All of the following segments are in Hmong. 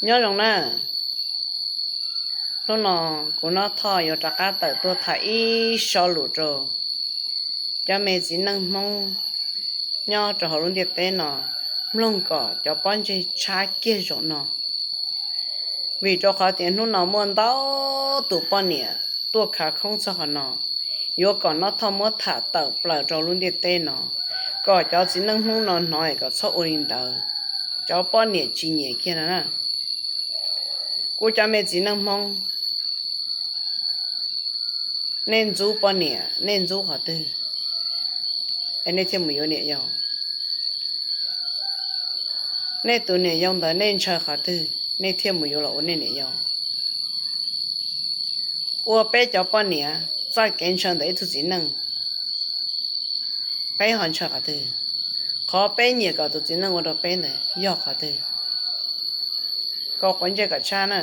Nyob zoo na, hnub no kuv Nob Thoj yuav rov qab tawm tuaj tham ib zaj lus rau cov me txiv neej Hmoob nyob rau hauv lub ntiaj teb no mloog kom cov pob ntseg tshab kiag zaum no. Vim rau qhov tias hnub no muaj ntau tus poj niam tuaj khav khoob txog qhov no, yuav kom Nob Thoj muab tham tawm plaws rau lub ntiaj teb no, kom cov txiv neej Hmoob no hnov kom txhob ua li ntawd, cov poj niam tsis nyiam kiag no na. Kuv cov me txiv neej Hmoob, nej ntxub poj niam nej ntxub qhov twg es nej thiaj mus yuav niam yau? Nej tus niam yau ntawd nej ntshaw qhov twg nej thiaj mus yuav los ua nej niam yau? Ua peb cov poj niam txoj kev ntshaw ntawm ib tug txiv neej, peb ho ntshaw qhov twg? Qhov peb nyiam kom tus txiv neej ua rau peb ntawd yog qhov twg? Kom quav ntsej kom tshab na.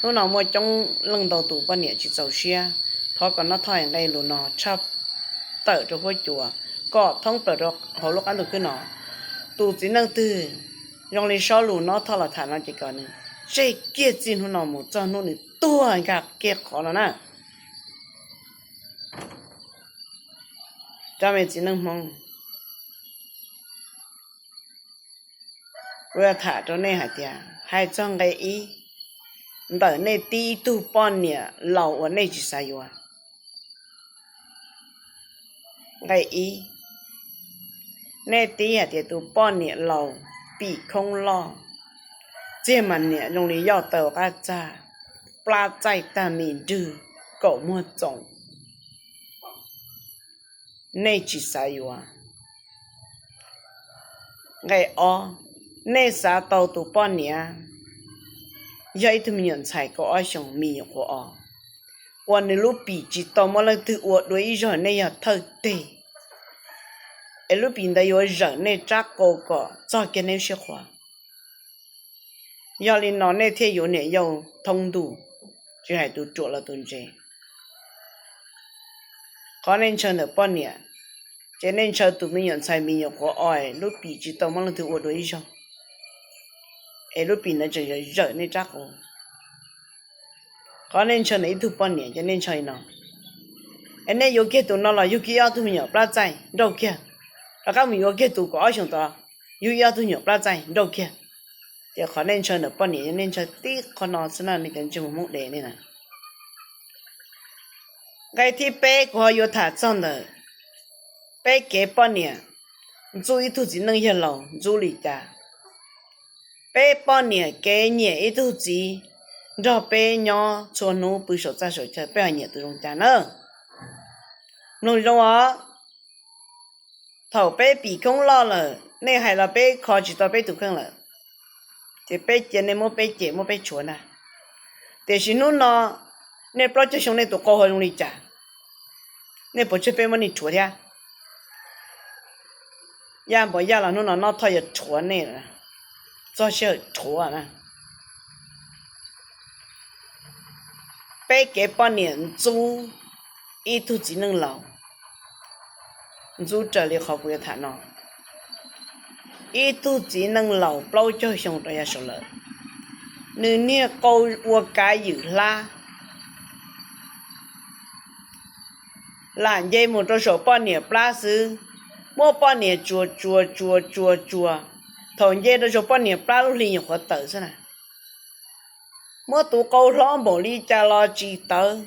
Hnub no muaj coob leej ntau tus poj niam tsis txaus siab, thov kom Nob Thoj nqe lus no tshaj tawm rau huab cua kom thoob plaws rau hauv lub qab ntuj khwb no. Tus txiv neej twg zoo li sob lus Nob Thoj los tham no ces kom nws tseg kiag txij hnub no mus txog hnub nws tuag nkag kiag qhov no na. Cov me txiv neej Hmoob, kuv yuav tham rau nej hais tias hais txog nqe ib, ntawm nej tib ib tug poj niam laus uas nej tsis xav yuav. Nqe ib, nej tib hais tias tus poj niam laus pim khoob loj, txiag mas niam zoo li yoj taw qab txag, plab txaij tag mis nrwg, kaum muag txoos, nej tsis xav yuav. Nqe ob, nej xav tau tus poj niam yog ib tug me nyuam ntxhais kaum ob xyoos mis nyuam qhuav os, uas nws lub pim tsis tau muaj leej twg ua dua ib zaug, nej yog thawj teg, es lub pim ntawd yuav zawm nej rab qau kom txog kiag nej lub siab qhuav. Yog li no nej thiaj yuav niam yau thoob ntuj, tsis hais tus ruam los tus ntse. Qhov nej ntshaw ntawm poj niam, ces nej ntshaw tus me nyuam ntxhais mis nyuam qhuav os, lub pim tsis tau muaj leej twg ua dua ib zaug, es lub pim ntawd tseem zawm nej rab qau. Qhov nej ntshaw ntawm ib tug poj niam ces nej ntshaw li no, es nej yuav kiag tus no los yug kiag ob tug me nyuam plab txaij nrauj kiag, rov qab mus yuav kiag tus kaum ob xyoos tod, yug ib ob tug me nyuam plab txaij nrauj kiag. Ces qhov nej ntshaw ntawm poj niam yog nej ntshaw tib qho no xwb na, nej cov ntsej muag Hmoob dev nej na. Nqe thib peb kuv ho yuav tham txog ntawm peb kev poj niam ntxub ib tug txiv neej yawg laus ntxub li cas. Peb poj niam kev nyiam ib tug txiv nrog peb nyob txhua hnub pw saum txaj saum chaw, peb ho nyiam tus zoo cas na? Mloog zoo os. Thaum peb pim khoob loj lawm, nej hais los peb kho tsis tau peb tus kheej lawm, ces peb cia nej muab peb cem muab peb tshuav ntag. Tiam sis hnub no nej plaub caug xyoo nej tus qau ho zoo li cas? Nej puas tseg peb muab nej rhuav thiab? Yaj npam yaj los hnub no Nob Thoj yuav rhuav nej, txog sij hawm rhuav na. Peb kev poj niam ntxub ib tug txiv neej laus, ntxub raws li qhov kuv yuav tham no. Ib tug txiv neej laus plaub caug xyoo rau yav saud lawm, nws niag qau ua kav ywm hlab, lam nce mus rau saum poj niam plab xwb, muab poj niam tsuas tsuas tsuas tsuas tsuas, thaum nce rau saum poj niam plab lub hli nyuam qhuav tawm xwb na. Muab tus qau hlob npaum li cas los tsis tawv,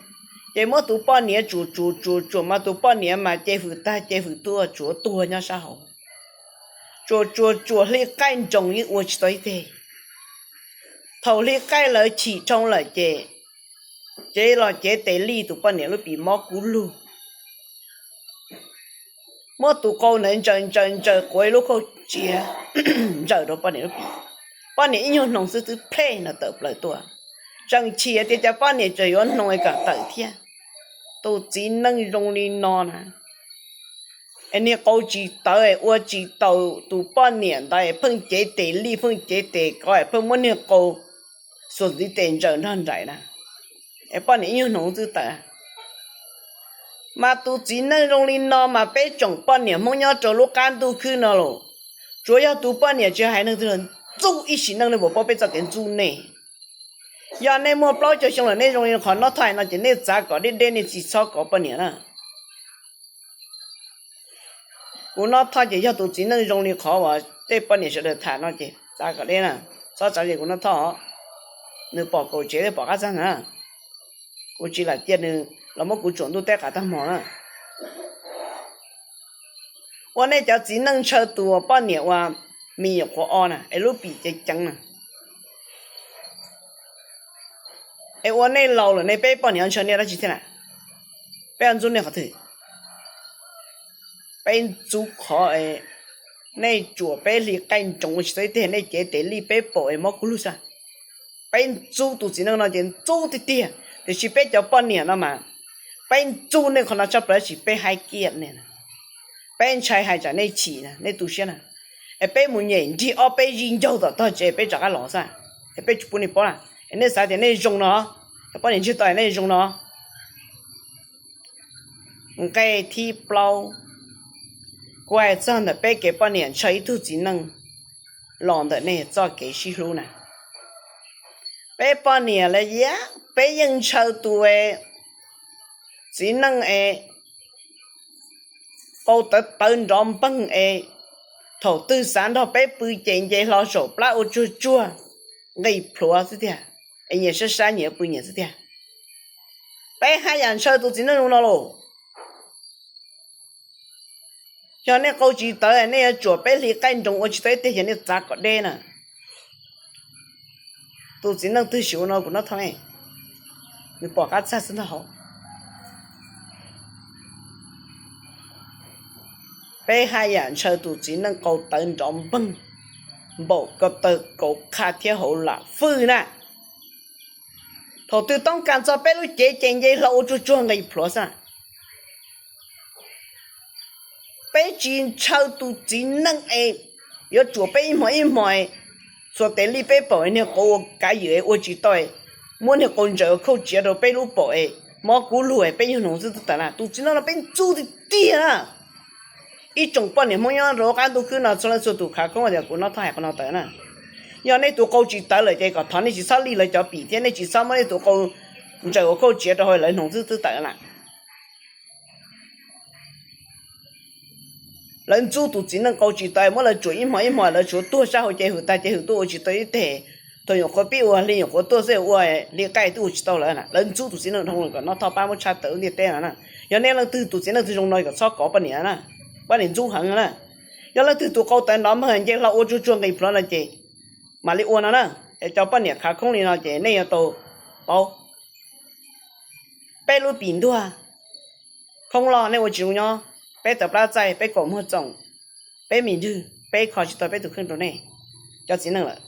ces muab tus poj niam tsuas tsuas tsuas tsuas mas tus poj niam mas ce hws tag ce hws tuaj tsuav tuag nyob sab hauv. Tsuas tsuas tsuas hli qaij nroos yeej ua tsis tau ib teg. Thaum hli qaij lawv chim dhau lawm ces cev los cev tes lij tus poj niam lub pim mob kub lug. Muab tus qau ntawd ntsaws ntsaws ntsaws quav ib lub kauj tsia ntsaws rau poj niam lub pim. Poj niam ib nyuag hnoos xwb twb plhej no tawm plaws tuaj. Tseem chim tias cas poj niam tseem yuav hnoos es kom tawm thiab. Tus txiv neej zoo li no na, es niag qau tsis tawv es ua tsis taus tus poj niam ntawd es pheej cev tes lij pheej cev tes kov es pheej muab niag qau xuas ntxiv tes ntsaws nrog nraim na, es poj niam ib nyuag hnoos xwb tawm. Mas tus txiv neej zoo li no mas peb tsoom poj niam Hmoob nyob rau lub qab ntuj khwb no los, tsuav yog tus poj niam tsis hais neeg twg los Ntxub ib sim neej nej puas paub peb txoj kev ntxub nej? Yog nej muaj plaub caug xyoo lawm nej zoo li qhov Nob Thoj hais no ces nej txav kom deb deb, nej tsis txhob kov poj niam na. Kuv Nob Thoj ces yog tus txiv neej zoo li qhov uas tej poj niam sawv daws tham no ces txav kom deb na, txhob txav ze kuv Nob Thoj. Nws pom kaum tsev thiab pom qab txaj na. Kuv tsis lam cia nws los muab kuv tsuam ntuj teb qav tag hmo na. Ua nej cov txiv neej ntshaw tus poj niam uas me nyuam qhuav o na es lub pim ceev ceev na, es ua nej laus lawm nej peb poj niam ntshaw nej dab tsi thiab na? Peb ntxub nej qhov twg? Peb ntxub qhov nej tsuam peb hli qaij nroos ua tsis tau ib teg, nej cev tes lij peb paum es mob kub lug xwb. Peb ntxub tus txiv neej no ces ntxub tiag tiag, tiam sis peb cov poj niam no mas peb ntxub nej qhov no tshaj plaws, tab sis peb haib kiag nej. Peb ntshai hais tsam nej chim na, nej tu siab na, es peb mus nyem nrig ob peb zig ncaug tom tog tsev peb rov qab los xwb, es peb tsis pub nej paub na. Es nej xav tias nej zoo no, cov poj niam ntswg tau nej zoo no. Nqe thib plaub, kuv hais txog ntawm peb kev poj niam ntshaw ib tug txiv neej los ntawm nej txoj kev sib hlub na. Peb poj niam lawm, peb yeej ntshaw tus txiv neej es qau tawv tawv nrov npeeg es thaum twg xav nrog peb pw ces nce hlo saum plab ua tsuag tsuag nqis plhuav xwb tiag, es nyias sab sab nyias pw nyias xwb tiag. Peb haj yam ntshaw tus txiv neej zoo no lauj. Yog nej qau tsis tawv nej yuav tsuam peb hli qaij nroos ua tsis tau ib teg ces nej txav kom deb na. Tus txiv neej twg sim ua no kuv Nob Thoj ne, nws pom qab txaj xwb ntag hauv. Peb haj yam ntshaw tus txiv neej qau tawv nrov npeeg, npaum ko taw kauv qhaj thiab hauv lam fwj na. Thaum twg toob kas txog peb lub cev ces nce hlo ua tsuag tsuag nqis plhuav xwb. Peb tsis ntshaw tus txiv neej es yuav tsuam peb ib hmos ib hmos, xuas tes lij peb paum, niag qau ua kav ywm ua tsis tau, muab niag qau ntsaws ua khauj tsiav rau peb lub paum es mob kub lug, peb nyuag hnoos xwb twb tawm na. Tus txiv neej no peb ntxub tiag tiag na. Ib tsoom poj niam Hmoob nyob rau qab ntuj khwb no txhua leej txhua tus khav khoob tias kuv Nob Thoj hais qhov no tawm na. Yog nej tus qau tsis tawv lawm ces kom thov nej tsis txhob lij lawv cov pim thiab nej tsis txhob muab nej tus qau ntsaws ua khauj tsiav rau hauv, lawv hnoos xwb twb tawm na. Lawv ntxub tus txiv neej qau tsis tawv, muab lawv tsuam ib hmos ib hmos, lawv tshuav tuag sab hauv ces hwm tag ces hwm tuaj ua tsis tau ib teg. Thaum nyuam qhuav pib ua hli nyuam qhuav tuaj xwb ua hli qaij twb ua tsis tau lawm na. Lawv ntxub tus txiv neej dhau lawm kom Nob Thoj pab muab tshaj tawm lub ntiaj teb no na. Yog nej leej twg tus txiv neej twg zoo no kom txhob kov poj niam na, poj niam ntxub heev na. Yog leej twg tus qau tawv nrov npeeg nce hlo ua tsuag tsuag nqis plhuav no ces mam li ua no na. Es cov poj niam khav khoob li no ces nej yuav tau paub. Peb lub pim ntuag khoob loj nej ua tsis zoo nyob, peb tawv plab txaij, peb kaum muag txoom, peb mis nrwg, peb kho tsis tau peb tus kheej rau nej cov txiv neej lawm.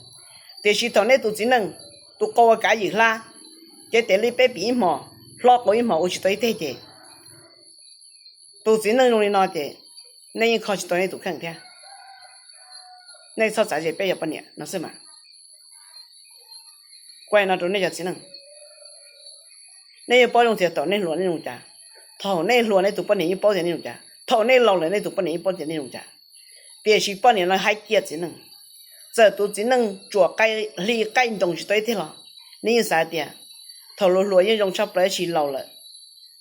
Tiam sis thaum nej tus txiv neej tus qau ua kav ywm hlab, cev tes lij peb pim ib hmos, hlob qau ib hmos ua tsis tau ib teg ces tus txiv neej zoo li no ces nej yeej kho tsis tau nej tus kheej thiab. Nej txhob txav ze peb yog poj niam no xwb mas. Kuv hais no rau nej cov txiv neej, nej yeej paub zoo tias thaum nej hluas nej zoo cas. Thaum nej hluas nej tus poj niam yeej paub tias nej zoo cas, thaum nej laus lawm nej tus poj niam yeej paub tias nej zoo cas. Tiam sis poj niam no haib kiag txiv neej. Txawm tus txiv neej tsuam hli qaij nroos tsis tau ib teg los nej yeej xav tias thaum hluas hluas yeej zoo tshaj plaws, tab sis laus lawm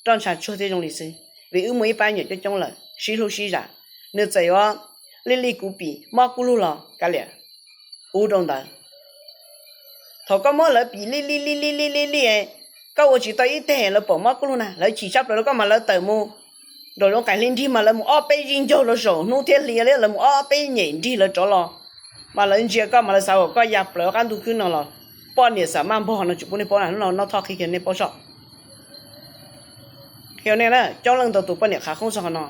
roj ntsha tsuag thiab zoo li xwb. Vim wb muaj ib pab me nyuam coob coob lawm sib hlub sib zam, nws txawm yuav lij lij kuv pim mob kub lug los kav liam, ua rau ntawd. Thaum koj muab lawv pim lij lij lij lij lij lij, koj ua tsis tau ib teg lawv pom mob kub lug na, lawv chim tshaj plaws rau koj mas lawv tawm mus nraum zoov qaim hli nrig mas lawv mus ob peb zig ncaug rau saum hnub thiab hli li, lawv mus ob peb nyem nrig lawv rov los, mas lawv ntsia koj mas lawv xav kom koj ya plaws qab ntuj khwb no los poj niam xam maj npog no tsis pub nej paub na. Hnub no Nob Thoj qhia kiag nej paub soj. Qhia nej na, coob leej ntau tus poj niam khav khoob txog qhov no.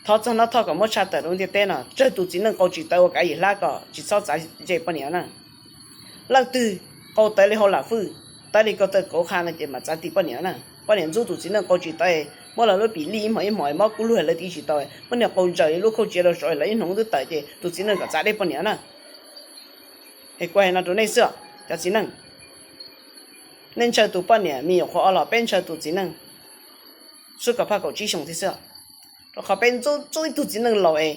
Thov txog Nob Thoj kom muab tshaj tawm rau lub ntiaj teb no, tsawg tus txiv neej qau tsis tawv ua kav ywm hlab kom tsis txhob txav ze poj niam na. Leej twg qau tawv li hauv lam fwj, tawv li ko taw kauv qha no ces mam txav ti poj niam na. Poj niam ntxub tus txiv neej qau tsis tawv, muab lawv lub pim lij ib hmos ib hmos mob kub lug lawv tiv tsis tau, muab niag qau ntsaws li lub khauj tsiav rau saud lawv ib hnoos twb tawm ces tus txiv neej kom txav deb poj niam na. Es kuv hais no rau nej xwb os cov txiv neej. Nej ntshaw tus poj niam me nyuam qhuav o los peb ntshaw tus txiv neej xwb kom phaj kaum tsib xyoos thiab xwb os. Rau qhov peb ntxub ntxub ib tug txiv neej laus es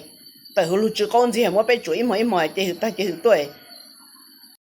tawm hauv lub tsw qaub ntxiag muab peb tsuam ib hmos ib hmos ces hwm tag ces hwm tuaj,